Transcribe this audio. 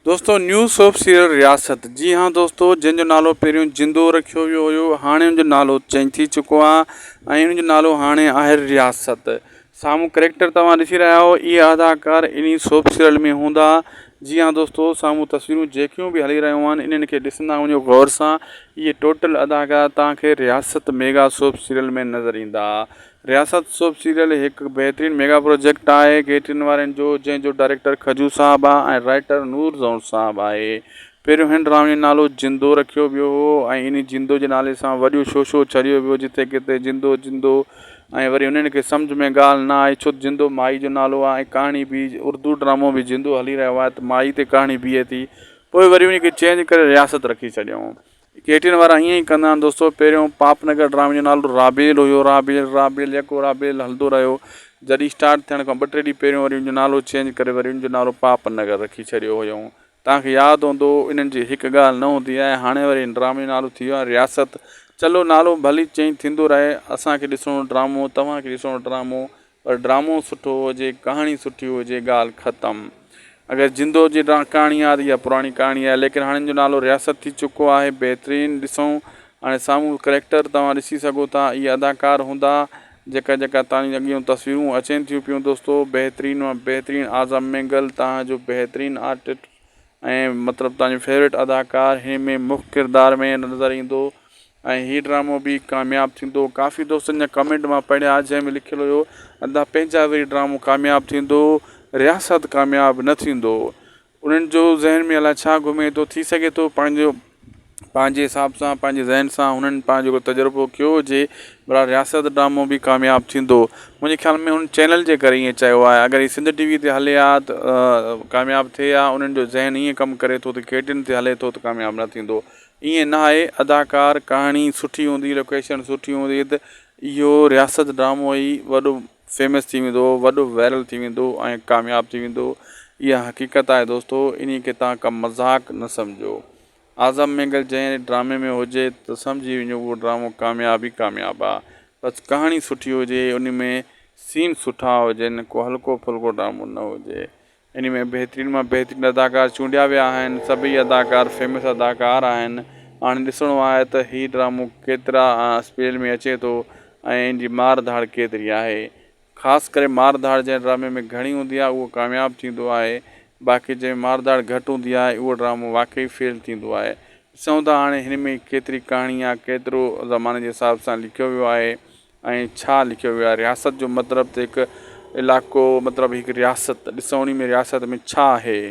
دوستو نيو soap serial رياست جي ها دوستو جنهن جو نالو پهريون جندو رکيو ويو هيو هاڻي ان جو نالو چينج ٿي چڪو آهي ۽ ان جو نالو هاڻي آهي رياست سامهون ڪريڪٽر توهان ڏسي رهيا آهيو اهي اداڪار انهي سوپ سيريل ۾ هوندا جي ها دوستو سامهون تصويرون جيڪيون به هلي رهيون آهن انهن کي ڏسندا وڃو غور سان اهي ٽوٽل اداڪار توهان کي رياست ميگا سوپ سيريل ۾ نظر ايندا رياست سوپ سيريل هڪ بهترين ميگا پروجيڪٽ آهي ڪي ٽي اين وارن جو جنهن جو ڊائريڪٽر کجو صاحب آهي ۽ رائيٽر نور زئون صاحب آهي. پهريون هن ڊرامي جو نالو جندو رکيو ويو هو ۽ انهي جندو جي نالي سان وڏو شوشو ڇڏيو ويو جتي ڪٿي جندو جندو ۽ وري انهن کي سمجهه ۾ ڳالهه نه آئي ڇو ته جندو مائي جو نالو آهي ۽ ڪهاڻي به اردو ڊرامو به جندو هلي رهيو آهي ته مائي تي ڪهاڻي بيهي ٿي پوء وري انهي کي چينج ڪري رياست رکي ڇڏيائون. ڪي ٽي اين وارا ائين ئي ڪندا آهن دوستو پهريون پاپ نگر ڊرامي جو نالو رابيل هيو رابيل رابيل يڪو رابيل هلندو رهيو جڏهن اسٽارٽ ٿيڻ کان ٻه ٽي ڏينهن پهريون وري ان جو نالو چينج ڪري وري ان جو نالو پاپ نگر رکي ڇڏيو هيو توهان کي ياد هوندو انهن جي هڪ ڳالهه نه هوندي آهي هاڻي وري ان ڊرامي جو نالو ٿي ويو آهي رياست چلو نالو ڀلي چينج ٿيندو رهي اسان کي ڏسڻو ڊرامو توهان کي ڏسڻو ڊرامو پر ڊرامو سٺو هجي ڪهاڻي سٺي هجي ڳالهه ختم اگر جندو جي ڪهاڻي آهي ته اها پراڻي ڪهاڻي آهي ليڪن هاڻي ان جو نالو رياست ٿي چڪو آهي بهترين ڏسون هاڻي سامهون ڪريڪٽر توهان ڏسي سگهو ٿا اهي اداڪار هوندا جيڪا جيڪا تان جون اڳيون تصويرون اچن ٿيون پيون دوستو بهترين مان بهترين اعظم مينگل توهان جو بهترين آرٽسٽ ۽ مطلب توهان جو فيورٽ اداڪار هن ۾ مک ڪردار ۾ نظر ايندو ۽ هي ڊرامو به ڪامياب ٿيندو ڪافي دوستن جا ڪمينٽ مان پڙهيا جنهن ۾ لکيل هيو ادا پنهنجا وري ڊرامو ڪامياب ٿيندو رياست ڪامياب نه ٿيندو انهن جو ذهن ۾ الائي ڇا گهمي ٿو ٿي سگهي ٿو پنهنجو پنهنجي حساب سان پنهنجي ذهن سان هنن پنهنجو ڪو تجربو ڪيو هجي برحال رياست ڊرامو به ڪامياب ٿيندو منهنجي خيال ۾ هن چينل جي ڪري ائين چيو آهي اگر هي سنڌ ٽي وي تي هلي ها ته ڪامياب ٿئي ها انهن جو ذهن ائين ڪم ڪري ٿو ته ڪي ٽي اين تي هلي ٿو ته ڪامياب نه ٿيندو ائين نه آهي اداڪار ڪهاڻي سٺي هوندي لوڪيشن سٺي هوندي ته اهو رياست ڊرامو ئي وڏو فيمس ٿي ويندو وڏو وائرل ٿي ويندو ۽ ڪامياب ٿي ويندو اها حقيقت آهي دوستو انهي کي توهان ڪا مذاق نه سمجهو اعظم مينگل جنهن ڊرامي ۾ هجي ته سمجهي وڃو اهو ڊرامو ڪامياب ئي ڪامياب آ بس ڪهاڻي سٺي هجي ان ۾ سين سٺا هجن ڪو هلڪو ڦلڪو ڊرامو نه هجي ان ۾ بهترين مان بهترين اداڪار چونڊيا ويا آهن سڀئي اداڪار فيمس اداڪار آهن هاڻي ڏسڻو آهي ته هي ڊرامو ڪيترا اسپيل ۾ اچي ٿو ۽ ان جي مار ڌاڙ ڪيتري آهي خاص ڪري مار ڌاڙ جنهن ڊرامي ۾ گهڻي هوندي آهي اهو ڪامياب ٿيندو آهي باقي جنهن ۾ مار ڌاڙ گهٽ هوندي آهي اهو ڊرامو واقعي فيل ٿيندو آهي ڏسون ٿا هاڻي هن ۾ ڪيتري ڪهاڻي آهي ڪيترو زماني جي حساب سان لکيو ويو آهي ۽ ڇا لکيو ويو آهي رياست جو مطلب ته هڪ علائقو مطلب هڪ رياست ڏسون انهي ۾ رياست ۾ ڇا آهي.